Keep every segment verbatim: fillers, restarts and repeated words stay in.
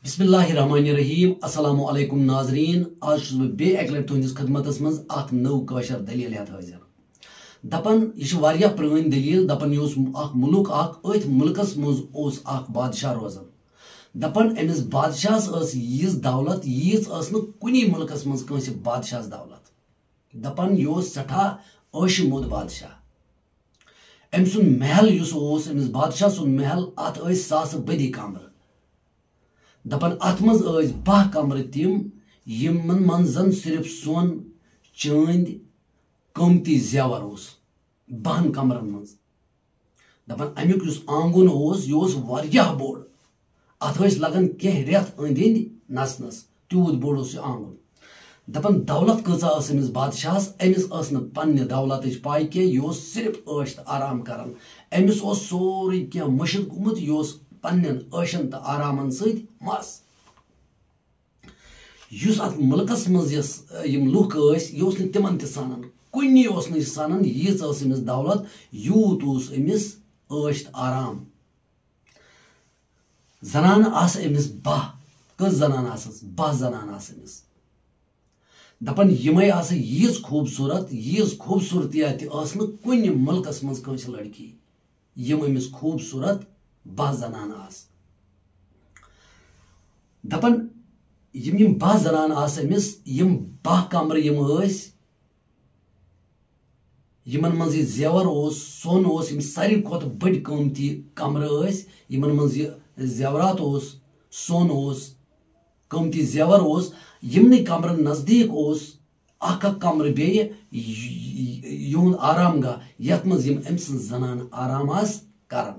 بسم اللہ الرحمن الرحیم۔ السلام علیکم ناظرین، آز چھُس بہٕ بیٚیہِ اَکہِ لَٹہِ تُہٕنٛدِس خدمتس منٛز اَکھ نٔو کٲشِر دٔلیٖل ہٮ۪تھ حٲضِر۔ دَپان، یہِ چھِ واریاہ پرٛٲنۍ دٔلیٖل۔ دَپان، یہِ اوس اَکھ مُلُک اَکھ، أتھۍ مُلکس منٛز اوس اَکھ بادشاہ روزان۔ دَپان، أمِس بادشاہس ٲس ییٖژ دولت، ییٖژ ٲس نہٕ کُنی مُلکس منٛز کٲنٛسہِ بادشاہس دولت۔ دَپان، یہِ اوس سٮ۪ٹھاہ عٲشہِ موٚد بادشاہ۔ أمۍ سُنٛد محل یُس اوس، أمِس بادشاہ سُنٛد محل، اَتھ ٲسۍ ساسہٕ بٔدی کمرٕ۔ دَپان، اَتھ منٛز ٲسۍ باہ کمرٕ تِم، یِمن منٛز زن صرف سۄن، چٲندۍ، قۭمتی زیور اوس، باہن کمرن منٛز۔ دَپان، اَمیُک یُس آنگُن اوس، یہِ اوس واریاہ بوٚڑ۔ اَتھ ٲسۍ لگان کینٛہہ رٮ۪تھ أنٛدۍ أنٛدۍ نژنس، تیوٗت بوٚڑ اوس یہِ آنگُن۔ دَپان، دولت کۭژاہ ٲس أمِس بادشاہس، أمِس ٲس نہٕ پننہِ دولتٕچ پاے کینٛہہ، یہِ اوس صرف عٲش تہٕ آرام کران۔ أمِس اوس سورُے کینٛہہ مٔشِتھ گوٚمُت، یہِ اوس پننٮ۪ن عٲشن تہٕ آرامن سۭتۍ مست۔ یُس اتھ مُلکس منٛز یۄس، یِم لُکھ ٲسۍ، یہِ اوس نہٕ تِمن تہِ سنان، کُنی اوس نہٕ یہِ سنان، ییٖژ ٲس أمِس دولت، یوٗت اوس أمِس عٲش تہٕ آرام۔ زنانہٕ آسہٕ أمِس باہ۔ کٔژ زنانہٕ آسس؟ باہ زنانہٕ آسہٕ أمِس۔ دپان، یِمے آسہٕ ییٖژ خوٗبصوٗرت، ییٖژ خوٗبصوٗرتیا تہِ ٲس نہٕ کُنہِ مُلکس منٛز کٲنٛسہِ لڑکی، یِم أمِس خوٗبصوٗرت باہ زنانہٕ آسہٕ۔ دپان، یِم یِم باہ زنانہٕ آسہٕ أمِس، یِم باہ کمرٕ یِم ٲسۍ، یِمن منٛز یہِ زیور اوس، سۄن اوس، یِم ساروی کھۄتہٕ بٔڑۍ قۭمتی کمرٕ ٲسۍ، یِمن منٛز یہِ زیورات اوس، سۄن اوس، قۭمتی زیور اوس، یِمنٕے کمرن نزدیٖک اوس اکھ اکھ کمرٕ بیٚیہِ، یہِ-، یہِ-، یِہُنٛد آرام گاہ، یتھ منٛز یِم أمۍ سٕنٛز زنانہٕ آرام آسہٕ کران۔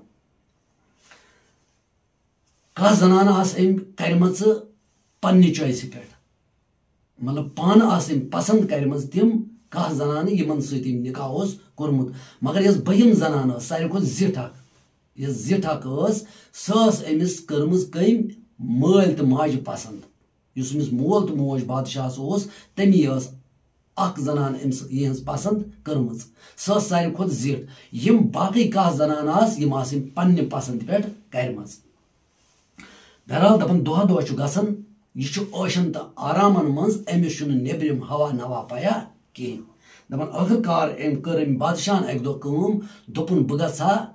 کانٛہہ زنانہٕ آسہٕ أمۍ کرِمژٕ پننہِ choice پٮ۪ٹھ، مطلب، پانہٕ آسہٕ أمۍ پسنٛد کرِمژٕ تِم کانٛہہ زنانہٕ، یِمن سۭتۍ أمۍ نکاح اوس کوٚرمُت۔ مگر یۄس بٔہِم زنانہٕ ٲس، ساروی کھۄتہٕ زِٹھ اکھ، یۄس زِٹھ اکھ ٲس، سۄ ٲس أمِس کٔرمٕژ کٔمۍ؟ مٲلۍ تہٕ ماجہِ پسنٛد۔ یُس أمِس مول تہٕ موج بادشاہس اوس، تٔمی ٲس اکھ زنان أمِس یِہٕنٛز پسنٛد کٔرمٕژ۔ سۄ ٲس ساروی کھۄتہٕ زِٹھ۔ یِم باقٕے کاہ زنانہٕ آسہٕ، یِم آسہٕ أمۍ پننہِ پسنٛد پٮ۪ٹھ کرِمژٕ۔ بہرحال، دپان، دۄہ دۄہ چھُ گژھان، یہِ چھُ عٲشن تہٕ آرامن منٛز، أمِس چھُنہٕ نیبرِم ہوا نوا پیا کِہیٖنۍ۔ دپان، ٲخٕر کار أمۍ کٔر أمۍ بادشاہن اکہِ دۄہ کٲم، دوٚپُن، بہٕ گژھٕ ہا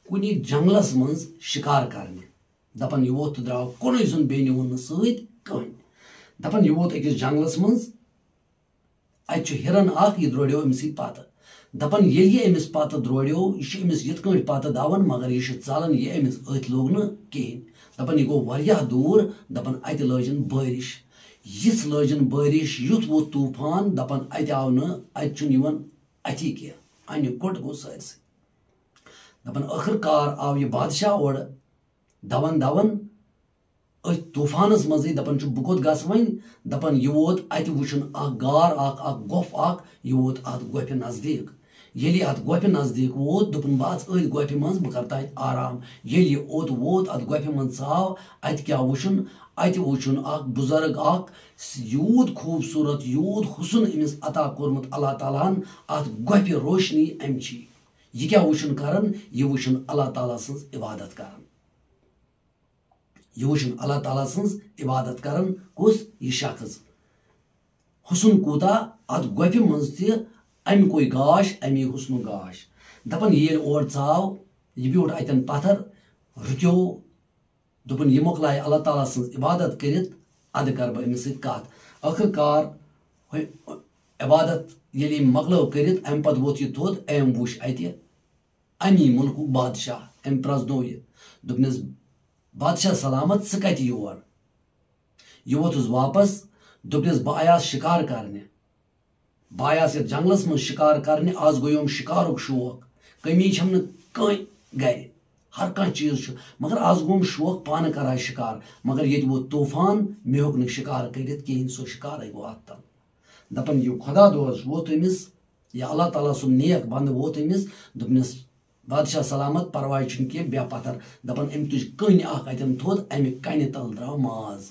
کُنہِ جنگلس منٛز شِکار کرنہِ۔ دپان، یہِ ووت تہٕ درٛاو کُنُے زوٚن، بیٚیہِ نیوٗن نہٕ سۭتۍ کٕہٕنۍ۔ دپان، یہِ ووت أکِس جنگلس منٛز، اتہِ چھُ ہِرن اکھ، یہِ دورٮ۪و أمۍ سٕے پتہٕ۔ دپان، ییٚلہِ یہِ أمِس پتہٕ دورٮ۪و، یہِ چھُ أمِس یِتھ کٲٹھۍ پتہٕ دوان، مگر یہِ چھُ ژلان، یہِ أمِس أتھۍ لوٚگ نہٕ کِہیٖنۍ۔ دپان، یہِ گوٚو واریاہ دوٗر۔ دپان، اتہِ لٲجِن بٲرِش، یِژھ لٲجِن بٲرِش، یُتھ ووٚتھ طوٗفان۔ دپان، اتہِ آو نہٕ، اتہِ چھُنہٕ یِوان اَتھی کینٛہہ، انہِ کوٚٹ گوٚو سٲرسٕے۔ دپان، ٲخٕر کار آو یہِ بادشاہ اورٕ، دوان دوان أتھۍ طوٗفانس منٛزٕے۔ دپان چھُ، بہٕ کوٚت گژھٕ وۄنۍ؟ دپان، یہِ ووت اتہِ وٕچھُن اکھ غار اکھ، اکھ گۄپھ اکھ، یہِ ووت اتھ گۄپھِ نزدیٖک۔ ییٚلہِ یہِ اتھ گۄپھِ نزدیٖک ووت، دوٚپُن، بہٕ اژٕ أتھۍ گۄپھِ منٛز، بہٕ کرٕ تتہِ آرام۔ ییٚلہِ یہِ اوٚت ووت، اتھ گۄپھِ منٛز ژاو، اتہِ کیٛاہ وٕچھُن؟ اتہِ وٕچھُن اکھ بُزرگ اکھ، یوٗت خوٗبصوٗرت، یوٗت حُسن أمِس عطا کوٚرمُت اللہ تعالیٰ ہن، اتھ گۄپھِ روشنی امچی۔ یہِ کیٛاہ وٕچھُن کران؟ یہِ وٕچھُن اللہ تعالیٰ سٕنٛز عبادت کران۔ یہِ وٕچھُن اللہ تعالیٰ سٕنٛز عبادت کران کُس؟ یہِ شخص۔ حُسن کوٗتاہ اَتھ گۄپھِ منٛز تہِ، اَمہِ کوے گاش، اَمی حُسنُک گاش۔ دَپان ییٚلہِ اورٕ ژاو، یہِ بیوٗٹھ اَتٮ۪ن پَتھر، رُکیو، دوٚپُن، یہِ مۄکلایہِ اللہ تعالیٰ سٕنٛز عبادت کٔرِتھ، اَدٕ کَرٕ بہٕ أمِس سۭتۍ کَتھ۔ ٲخٕر کار، عبادت ییٚلہِ أمۍ مۄکلٲو کٔرِتھ، اَمہِ پَتہٕ ووٚتھ یہِ تھوٚد، أمۍ وٕچھ اَتہِ اَمی مُلکُک بادشاہ، أمۍ پرٛزنوو یہِ۔ دوٚپنَس، بادشاہ سلامت، ژٕ کَتہِ یور؟ یہِ ووٚتھُس واپس، دوٚپنَس، بہٕ آیاس شِکار کرنہِ۔ بہٕ آیاس یَتھ جنگلس منٛز شِکار کرنہِ، آز گوٚو یِم شِکارُک شوق۔ کٔمی چھَم نہٕ کٕہٕنۍ گرِ، ہر کانٛہہ چیٖز چھُ، مگر آز گوٚوُم شوق پانہٕ کرٕ ہا شِکار۔ مگر ییٚتہِ ووت طوٗفان، مےٚ ہیوٚک نہٕ شِکار کٔرِتھ کِہیٖنۍ، سُہ شِکارٕے گوٚو اَتھ تل۔ دَپان، یہِ خۄدا دوست ووت أمِس، یا اللہ تعالیٰ سُنٛد نیک بندٕ ووت أمِس، دوٚپنَس، بادشاہ سلامت، پرواے چھُنہٕ کینٛہہ، بیٚہہ پتھر۔ دَپان، أمۍ تُج کٔنۍ اکھ اَتٮ۪ن تھوٚد، اَمہِ کَنہِ تل درٛاو ماز۔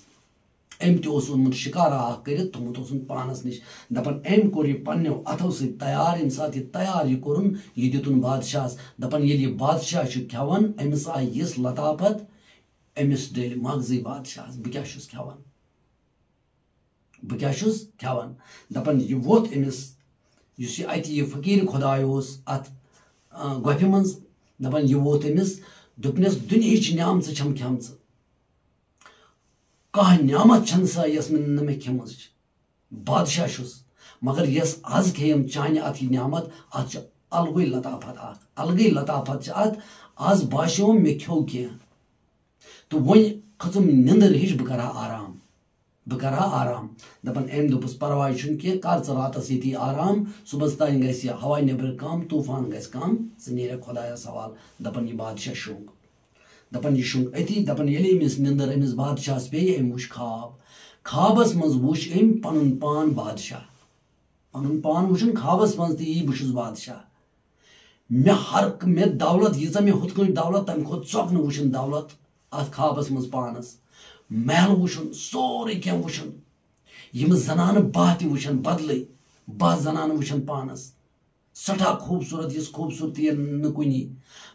أمۍ تہِ اوس اوٚنمُت شِکارا اکھ کٔرِتھ، تھوٚمُت اوسُن پانس نِش۔ دَپان، أمۍ کوٚر یہِ پننیو اَتھو سۭتۍ تیار۔ ییٚمہِ ساتہٕ یہِ تیار یہِ کوٚرُن، یہِ دیُتُن بادشاہس۔ دَپان، ییٚلہِ یہِ بادشاہ چھُ کھٮ۪وان، أمِس آیہِ یِژھ لطافت، أمِس ڈٔلۍ مغزٕے بادشاہس، بہٕ کیٛاہ چھُس کھٮ۪وان؟ بہٕ کیٛاہ چھُس کھٮ۪وان؟ دَپان، یہِ ووٚتھ أمِس، یُس یہِ اَتہِ یہِ فقیٖر خۄداے اوس اَتھ، آ، گۄپھِ منٛز، دَپان، یہِ ووٚتھ أمِس، دوٚپنَس، دُنہِچ نعمژٕ چھَم کھٮ۪مژٕ۔ کانٛہہ نعمت چھَنہٕ سۄ، یۄس مےٚ، نہٕ مےٚ کھٮ۪مٕژ چھِ۔ بادشاہ چھُس، مگر یۄس از کھیٚیِم چانہِ اَتھ یہِ نعمت، اَتھ چھِ الگٕے لطافت اَکھ، الگٕے لطافت چھِ اَتھ۔ از باسیوم مےٚ کھیوٚو کینٛہہ۔ تہٕ وۄنۍ کھٔژٕم نِندٕر ہِش، بہٕ کَرٕ ہا آرام، بہٕ کَرٕ ہا آرام۔ دَپان أمۍ دوٚپُس، "پَرواے چھُنہٕ کینٛہہ، کَر ژٕ راتَس ییٚتی آرام، صُبحَس تام گژھِ ہوا نیٚبرٕ کَم، طوٗفان گژھِ کَم، ژٕ نیرَکھ خۄدایَس حوالہٕ۔" دَپان یہِ بادشاہ شوٚنٛگ۔ دَپان یہِ شوٚنٛگ أتی، دَپان ییٚلہِ أمِس نِندٕر أمِس بادشاہَس پیٚیہِ، أمۍ وٕچھ خواب۔ خوابَس منٛز وٕچھ أمۍ پَنُن پان بادشاہ۔ پَنُن پان وٕچھُن خوابَس منٛز تہِ یی، بہٕ چھُس بادشاہ۔ مےٚ ہر ک-، مےٚ دولت، ییٖژاہ مےٚ ہُتھ کٲنٛٹھۍ دولت، تَمہِ کھۄتہٕ ژۄکھ نہٕ وٕچھُن دولت اَتھ خوابَس منٛز پانَس۔ محل وٕچھُن، سورُے کینٛہہ وٕچھُن۔ یِم زنانہٕ باہ تہِ وٕچھن بدلٕے، باہ زنانہٕ وٕچھن پانَس۔ سٮ۪ٹھاہ خوٗبصوٗرت، یِژھ خوٗبصوٗرتی نہٕ کُنی۔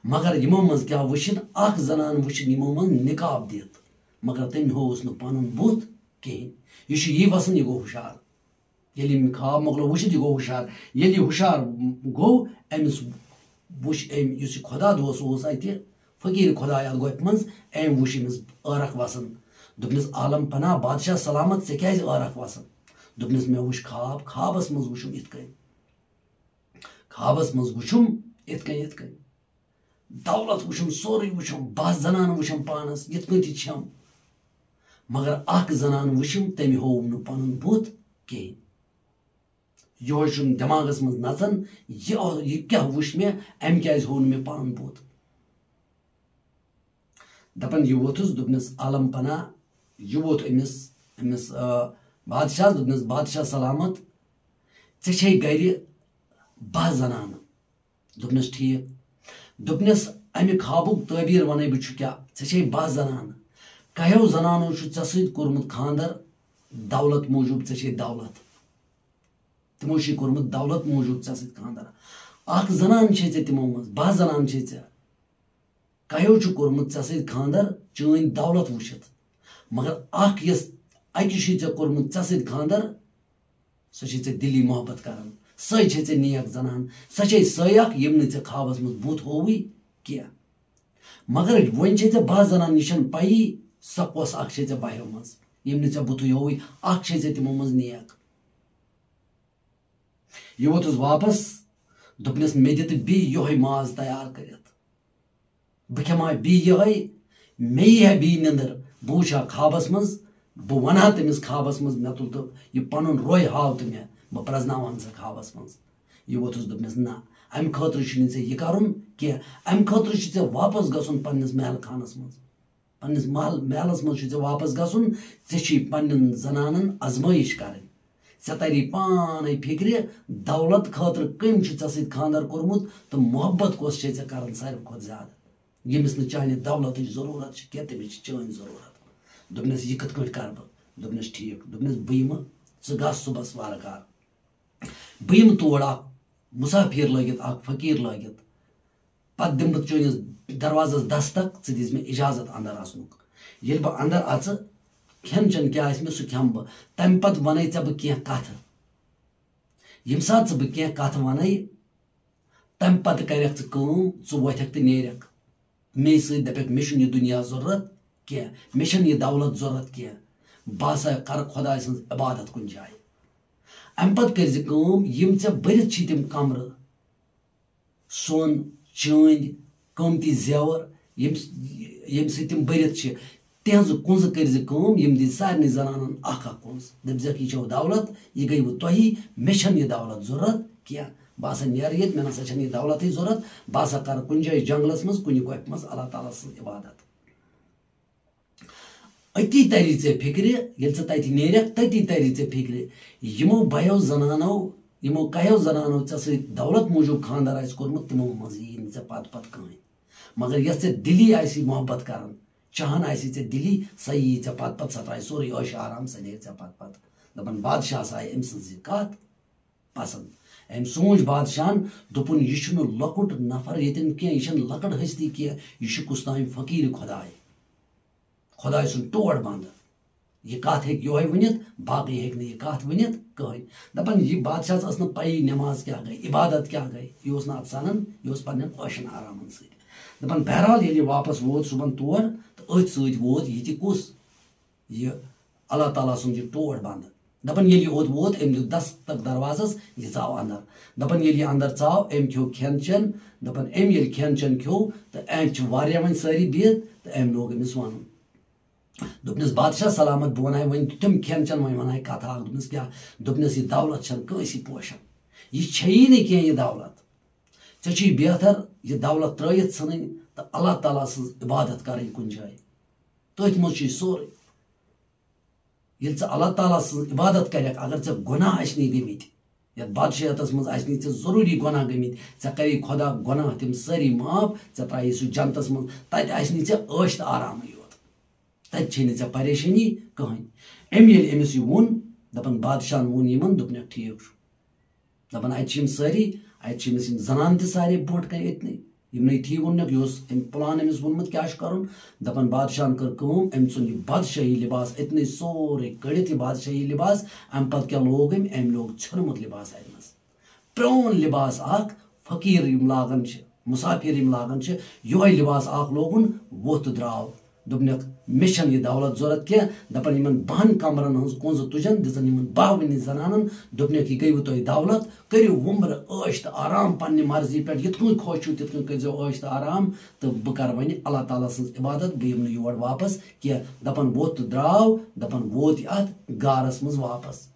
مگر یِمو منٛز کیٛاہ وٕچھِن؟ اَکھ زنان وٕچھِن یِمو منٛز نقاب دِتھ، مگر تٔمۍ ہووُس نہٕ پَنُن بُتھ کِہیٖنۍ۔ یہِ چھُ یی وَسان، یہِ گوٚو ہُشار۔ ییٚلہِ أمۍ خواب مۄکلو وٕچھِتھ، یہِ گوٚو ہُشار۔ ییٚلہِ یہِ ہُشار گوٚو، أمِس وٕچھ أمۍ، یُس یہِ خۄدا دوس اوس اَتہِ، فقیٖر خۄداے اَتھ گۄپھِ منٛز، أمۍ وٕچھ أمِس عٲرَق وَسان۔ دوٚپنَس، "عالم پناہ بادشاہ سلامت، ژےٚ کیٛازِ عٲرَق وَسان؟" دوٚپنَس، "مےٚ وٕچھ خواب، خوابَس منٛز وٕچھُم یِتھ کٔنۍ۔" خوابس منٛز وُچھُم یِتھ کٔنۍ، یِتھ کٔنۍ۔ دولت وُچھُم، سورُے وُچھُم، بہہ زنانہٕ وُچھم پانس، یِتھ کٔنۍ تہِ چھم۔ مگر اکھ زنان وُچھم، تٔمۍ ہووُم نہٕ پنُن بُتھ کِہیٖنۍ۔ یِہوٚے چھُم دٮ۪ماغس منٛز نژان، یہِ، یہِ کیٛاہ وُچھ مےٚ، أمۍ کیٛازِ ہوو نہٕ مےٚ پنُن بُتھ؟ دپان یہِ ووتھُس، دوٚپنس، "عالم پناہ"، یہِ ووت أمِس، أمِس، آ، بادشاہس، دوٚپنس، "بادشاہ سلامت، ژےٚ چھے گرِ بہہ زنانہٕ؟" دوٚپنس، "ٹھیٖک۔" دوٚپنس، "امہِ خوابُک تعبیٖر ونے بہٕ چھُ کیٛاہ؟ ژےٚ چھے بہہ زنانہٕ، کہیو زنانو چھُ ژےٚ سۭتۍ کوٚرمُت خاندر دولت موٗجوٗب، ژےٚ چھے دولت، تِمو چھے کوٚرمُت دولت موٗجوٗب ژےٚ سۭتۍ خاندر۔ اکھ زنان چھے ژےٚ تِمو منٛز، بہہ زنان چھے ژےٚ۔" کیو چھُ کوٚرمُت ژےٚ سۭتۍ خاندر چٲنۍ دولت وٕچھِتھ، مگر اکھ یۄس اکہِ چھُے ژےٚ کوٚرمُت ژےٚ سۭتۍ خاندر، سۄ چھے ژےٚ دِلی محبت کران، سۄے چھے ژےٚ نیک زنان، سۄ چھے سۄے اکھ یِم نہٕ ژےٚ خوابس منٛز بُتھ ہووُے کینٛہہ۔ مگر وۄنۍ چھے ژےٚ بہہ زنان، یہِ چھَنہٕ پَیی سۄ کۄس اکھ چھے ژےٚ بہیو منٛز، یِم نہٕ ژےٚ بُتھُے ہووُے، اکھ چھے ژےٚ تِمو منٛز نیک۔ یہِ ووتُس واپس، دوٚپنس، "مےٚ دِ تہٕ بیٚیہِ یِہوٚے ماز تیار کٔرِتھ۔ بہٕ کھٮ۪مہٕ ہا بیٚیہِ یِہوٚے، مےٚ یی ہا بیٚیہِ نِندٕر۔ بہٕ وٕچھِ ہا خوابس منٛز، بہٕ ونہٕ ہا تٔمِس خوابس منٛز، مےٚ تُل تہٕ یہِ پنُن روے ہاو تہٕ مےٚ، بہٕ پرٛزناوہن ژٕ خوابس منٛز۔" یہِ ووتُس، دوٚپنس، "نہ، امہِ خٲطرٕ چھُنہٕ ژےٚ یہِ کرُن کینٛہہ، امہِ خٲطرٕ چھُ ژےٚ واپس گژھُن پننِس محل خانس منٛز۔" پننِس محل-، محلس منٛز چھُے ژےٚ واپس گژھُن، ژےٚ چھُے پننٮ۪ن زنانن آزمٲیش کرٕنۍ۔ ژےٚ تری پانے فکرِ، دولت خٲطرٕ کٔمۍ چھُ ژےٚ سۭتۍ خاندر کوٚرمُت تہٕ محبت کۄس چھے ژےٚ کران ساروی کھۄتہٕ زیادٕ، ییٚمِس نہٕ چانہِ دولتٕچ ضروٗرت چھِ کینٛہہ، تٔمِس چھِ چٲنۍ ضروٗرت۔ دوٚپنس، "یہِ کِتھ کٲٹھۍ کرٕ بہٕ؟" دوٚپنس، "ٹھیٖک۔" دوٚپنس، "بہٕ یِمہٕ، ژٕ گژھ صُبحس وارٕ کارٕ۔" بہٕ یِمہٕ تور اکھ مسافر لٲگِتھ، اکھ فقیٖر لٲگِتھ۔ پتہٕ دِمہٕ بہٕ چٲنِس دروازس دستک، ژٕ دِز مےٚ اجازت اندر اژنُک۔ ییٚلہِ بہٕ اندر اژٕ، کھٮ۪ن چٮ۪ن کیٛاہ آسہِ مےٚ، سُہ کھٮ۪مہٕ بہٕ۔ تمہِ پتہٕ ونَے ژےٚ بہٕ کینٛہہ کتھٕ۔ ییٚمہِ ساتہٕ ژٕ بہٕ کینٛہہ کتھٕ ونَے، تمہِ پتہٕ کرکھ ژٕ کٲم، ژٕ وۄتھکھ تہٕ نیرکھ۔ مے سۭتۍ دپکھ، "مےٚ چھُنہٕ یہِ دُنیا ضروٗرت کینٛہہ، مےٚ چھَنہٕ یہِ دولت ضروٗرت کینٛہہ، بہٕ ہسا کرٕ خۄداے سٕنٛز عبادت کُنہِ جایہِ۔" اَمہِ پتہٕ کٔرۍ زِ کٲم، یِم ژےٚ بٔرِتھ چھی تِم کمرٕ، سۄن، چٲنٛدۍ، قۭمتی زیور، ییٚمہِ س-، ییٚمہِ سۭتۍ تِم بٔرِتھ چھِ، تِہنٛزٕ کُنٛزٕ کٔرۍ زِ کٲم، یِم دِتۍ سارنٕے زنانن اکھ اکھ کُنٛز۔ دٔپۍ زٮ۪کھ، "یہِ چھو دولت، یہِ گٔیوٕ تۄہی، مےٚ چھَنہٕ یہِ دولت ضروٗرت کینٛہہ۔ بہٕ ہسا نیرٕ ییٚتہِ، مےٚ نہ سا چھَنہٕ یہِ دولتٕے ضروٗرت، بہٕ ہسا کرٕ کُنہِ جایہِ جنگلس منٛز، کُنہِ گۄپھِ منٛز اللہ تعالیٰ سٕنٛز عبادت۔" أتی تری ژےٚ فکرِ، ییٚلہِ ژٕ تتہِ نیرکھ، تٔتی تری ژےٚ فکرِ، یِمو بَیو زنانو، یِمو کَہیو زنانو ژےٚ سۭتۍ دولت موٗجوٗب خاندر آسہِ کوٚرمُت، تِمو منٛز یی نہٕ ژےٚ پتہٕ پتہٕ کٕہٕنۍ۔ مگر یۄس ژےٚ دِلی آسی محبت کران، چاہان آسی ژےٚ دِلی، سۄ یی ژےٚ پتہٕ پتہٕ، سۄ ترایہِ سورُے عٲش آرام، سۄ نیرِ ژےٚ پتہٕ پتہٕ۔ دپان، بادشاہس آیہِ أمۍ سٕنٛز یہِ کتھ پسند۔ أمۍ سوٗنچ بادشاہن، دوٚپُن، "یہِ چھُنہٕ لۄکُٹ نفر ییٚتٮ۪ن کینٛہہ، یہِ چھَنہٕ لۄکٕٹ ہستی کینٛہہ، یہِ چھُ کُس تام فقیٖر خۄداے۔" خۄداے سُنٛد ٹوٹھ بنٛد۔ یہِ کتھ ہیٚکہِ یِہوٚے ؤنِتھ، باقٕے ہیٚکہِ نہٕ یہِ کتھ ؤنِتھ کٕہٕنۍ۔ دپان، یہِ بادشاہس ٲس نہٕ پیی نٮ۪ماز کیٛاہ گٔے، عبادت کیٛاہ گٔے، یہِ اوس نہٕ اتھ سنان، یہِ اوس پننٮ۪ن عٲشن آرامن سۭتۍ۔ دپان، بہرحال، ییٚلہِ یہِ واپس ووت صُبحن تور، تہٕ أتھۍ سۭتۍ ووت یہِ تہِ کُس؟ یہِ اللہ تعالیٰ سُنٛد یہِ ٹوٹھ بنٛد۔ دپان، ییٚلہِ یہِ اوٚت ووت، أمۍ دیُت دستک دروازس، یہِ ژاو اندر۔ دپان، ییٚلہِ یہِ اندر ژاو، أمۍ کھیوٚو کھٮ۪ن چٮ۪ن۔ دپان، أمۍ ییٚلہِ کھٮ۪ن چٮ۪ن کھیوٚو، تہٕ أمۍ چھِ واریاہ وۄنۍ سٲری بِہِتھ، تہٕ أمۍ لوگ أمِس ونُن۔ دوٚپنَس، "بادشاہ سلامت، بہٕ وَنہٕ ہا وۄنۍ تِم کھٮ۪ن چٮ۪ن، وۄنۍ وَنہٕ ہا کَتھا اَکھ۔" دوٚپنَس، "کیٛاہ؟" دوٚپنَس، "یہِ دولت چھَنہٕ کٲنٛسی پوشان، یہِ چھیی نہٕ کینٛہہ یہِ دولت۔ ژےٚ چھُے بہتر یہِ دولت ترٛٲیِتھ ژھٕنٕنۍ تہٕ اللہ تعالیٰ سٕنٛز عبادت کَرٕنۍ کُنہِ جایہِ۔ تٔتھۍ منٛز چھُے سورُے۔ ییٚلہِ ژٕ اللہ تعالیٰ سٕنٛز عبادت کَرٮ۪کھ، اگر ژےٚ گۄناہ آسہِ نہٕ گٔمٕتۍ، یَتھ بادشاہیتَس منٛز آسہِ نہٕ ژےٚ ضروٗری گۄناہ گٔمٕتۍ، ژےٚ کَرے خۄدا گۄناہ تِم سٲری معاف، ژےٚ ترٛایی سُہ جنتَس منٛز، تَتہِ آسہِ نہٕ ژےٚ عٲش تہٕ آرامٕے یوت۔" تَتہِ چھے نہٕ ژےٚ پریشٲنی کٕہٕنۍ۔ أمۍ ییٚلہِ أمِس یہِ ووٚن، دَپان، بادشاہَن ووٚن یِمَن، دوٚپنَکھ، "ٹھیٖک چھُ۔" دَپان، اَتہِ چھِ یِم سٲری، اَتہِ چھِ أمِس یِم زَنان تہِ سارے برونٛٹھ کَنہِ أتنٕے۔ یِمنٕے تھی ووٚننَکھ، یہِ اوس أمۍ پٕلان أمِس ووٚنمُت کیٛاہ چھُ کَرُن۔ دَپان، بادشاہَن کٔر کٲم، أمۍ ژھُن یہِ بادشٲہی لِباس أتنٕے سورُے کٔڑِتھ، یہِ بادشٲہی لِباس۔ اَمہِ پَتہٕ کیٛاہ لوگ أمۍ؟ أمۍ لوگ ژھیوٚنمُت لِباس اَتہِ نَس۔ پرٛون لِباس اَکھ، فقیٖر یِم لاگان چھِ، مُسافِر یِم لاگان چھِ، یِہوٚے لِباس اَکھ لوگُن، ووٚتھ تہٕ درٛاو۔ دوٚپنَکھ، "مےٚ چھَنہٕ یہِ دولت ضوٚرَتھ کینٛہہ۔" دَپان، "یِمَن بَہَن کَمرَن ہٕنٛز کُنٛزٕ تُجَن دِژَن یِمَن بَہوٕنی زَنانَن۔" دوٚپنَکھ، "یہِ گٔیوٕ تۄہہِ دولت، کٔرِو وُمرٕ عٲش تہٕ آرام پنٛنہِ مرضی پٮ۪ٹھ، یِتھ کٔنۍ خۄش چھُو، تِتھ کٔنۍ کٔرۍزیو عٲش تہٕ آرام، تہٕ بہٕ کَرٕ وۄنۍ اللہ تعالیٰ سٕنٛز عبادت، بہٕ یِمہٕ نہٕ یور واپَس کینٛہہ۔" دَپان، ووٚتھ تہٕ درٛاو، دَپان، ووت یہِ اَتھ غارَس منٛز واپَس۔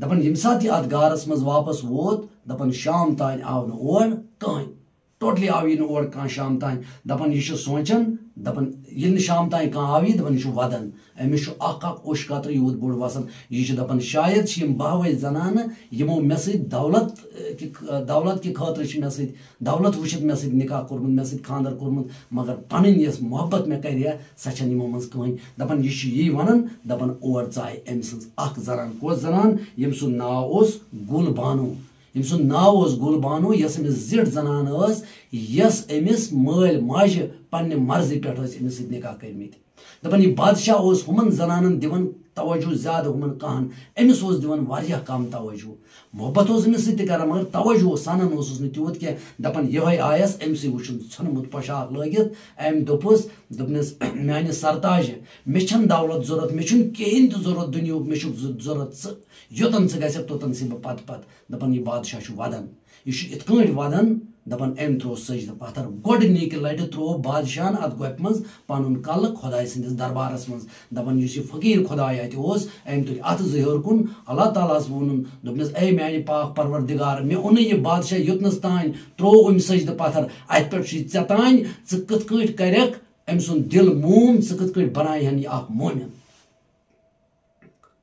دَپان، ییٚمہِ ساتہٕ یہِ اَتھ غارَس منٛز واپَس ووت، دَپان، شام تام آو نہٕ اور کٕہٕنۍ۔ ٹوٹلی آو یہِ نہٕ اور کانٛہہ شام تام۔ دَپان، یہِ چھُ سونٛچان، دَپان، ییٚلہِ نہٕ شام تام کانٛہہ آو، یہِ دَپان، یہِ چھُ وَدان۔ أمِس چھُ اَکھ اَکھ اوٚش قطرٕ یوٗت بوٚڑ وَسان۔ یہِ چھُ دَپان، شاید چھِ یِم بَہوَے زَنانہٕ، یِمو مےٚ سۭتۍ دولت، ٲ، کہِ، ٲ، دولت کہِ خٲطرٕ چھِ مےٚ سۭتۍ، دولت وٕچھِتھ مےٚ سۭتۍ نِکاح کوٚرمُت، مےٚ سۭتۍ خانٛدَر کوٚرمُت، مگر پَنٕنۍ یۄس محبت مےٚ کَرِ ہا، سۄ چھَنہٕ یِمو منٛز کٕہٕنۍ۔ دَپان، یہِ چھُ یی وَنان، دَپان، اور ژایہِ أمۍ سٕنٛز اَکھ زَنان۔ کۄس زَنان؟ ییٚمۍ سُنٛد ناو اوس گُل بانو۔ ییٚمۍ سُنٛد ناو اوس گُل بانو، یۄس أمِس زِٹھ زنان ٲس، یۄس أمِس مٲلۍ ماجہِ پننہِ مرضی پٮ۪ٹھ ٲسۍ أمِس سۭتۍ نکاح کٔرمٕتۍ۔ دپان، یہِ بادشاہ اوس ہُمن زنانن دِوان توجہ زیادٕ، ہُمن کہن، أمِس اوس دِوان واریاہ کم توجہ۔ محبت اوس أمِس سۭتۍ تہِ کران، مگر توجہ اوس، سنان اوسُس نہٕ تیوٗت کینٛہہ۔ دپان، یِہوٚے آیس أمۍ سٕے وٕچھُن ژھیوٚنمُت پۄشاک لٲگِتھ۔ أمۍ دوٚپُس، دوٚپنس، "میانہِ سرتاجہِ، مےٚ چھَنہٕ دولت ضوٚرتھ، مےٚ چھُنہٕ کِہیٖنۍ تہِ ضوٚرتھ دُنیہُک، مےٚ چھُ ضوٚ-، ضوٚرتھ ژٕ۔ یوٚتَن ژٕ گژھکھ، توٚتَن چھُسَے بہٕ پَتہٕ پَتہٕ۔" دَپان، یہِ بادشاہ چھُ وَدان۔ یہِ چھُ یِتھ کٲٹھۍ وَدان، دَپان، أمۍ ترٛوو سجدٕ پَتھر۔ گۄڈٕنِکہِ لَٹہِ ترٛوو بادشاہَن اَتھ گۄپھِ منٛز پَنُن کَلہٕ خۄداے سٕنٛدِس دربارَس منٛز۔ دَپان، یُس یہِ فقیٖر خۄداے اَتہِ اوس، أمۍ تُلۍ اَتھٕ زٕ ہیوٚر کُن، اللہ تعالیٰ ہَس ووٚنُن، دوٚپنَس، "اے میٛانہِ پاک پروردگار، مےٚ اوٚنُے یہِ بادشاہ یوٚتنَس تام ترٛوو أمۍ سجدٕ پَتھر، اَتہِ پٮ۪ٹھ چھُے ژےٚ تام، ژٕ کِتھ کٲٹھۍ کَرَکھ أمۍ سُنٛد دِل موم، ژٕ کِتھ کٲٹھۍ بناوِ ہن یہِ اکھ مومن؟"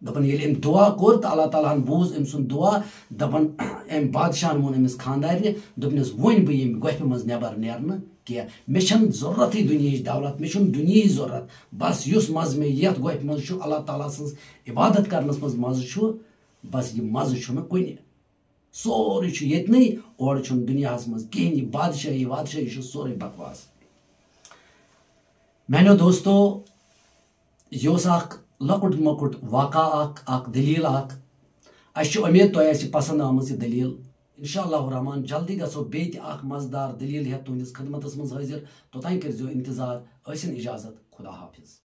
دپان، ییٚلہِ أمۍ دُعا کوٚر تہٕ اللہ تعالیٰ ہن بوٗز أمۍ سُنٛد دُعا، دپان، أمۍ بادشاہن ووٚن أمِس خانٛدارنہِ، دوٚپنس، "وۄنۍ بہٕ ییٚمہِ گۄپھِ منٛز نٮ۪بر نیرنہٕ کینٛہہ، مےٚ چھَنہٕ ضروٗرتھٕے دُنیہٕچ دولت، مےٚ چھُنہٕ دُنیہٕے ضروٗرت، بس یُس مزٕ مےٚ یتھ گۄپھِ منٛز چھُ، اللہ تعالیٰ سٕنٛز عبادت کرنس منٛز مزٕ چھُ، بس یہِ مزٕ چھُنہٕ کُنہِ۔" سورُے چھُ ییٚتنٕے، اورٕ چھُنہٕ دُنیاہَس منٛز کِہیٖنۍ، یہِ بادشٲہی وادشٲہی چھُ سورُے بکواس۔ میٛانیو دوستو، یہِ اوس اکھ لۄکُٹ مۄکُٹ واقعہ اکھ، اکھ دٔلیٖل اکھ۔ اَسہِ چھِ اُمید تۄہہِ آسہِ پسنٛد آمٕژ یہِ دٔلیٖل۔ انشاء اللہ الرحمن جلدی گژھو بیٚیہِ تہِ اکھ مزٕدار دٔلیٖل ہٮ۪تھ تُہٕنٛدِس خدمتس منٛز حٲضِر۔ توٚتام کٔرۍزیو انتظار۔ ٲسِن اجازت۔ خدا حافظ۔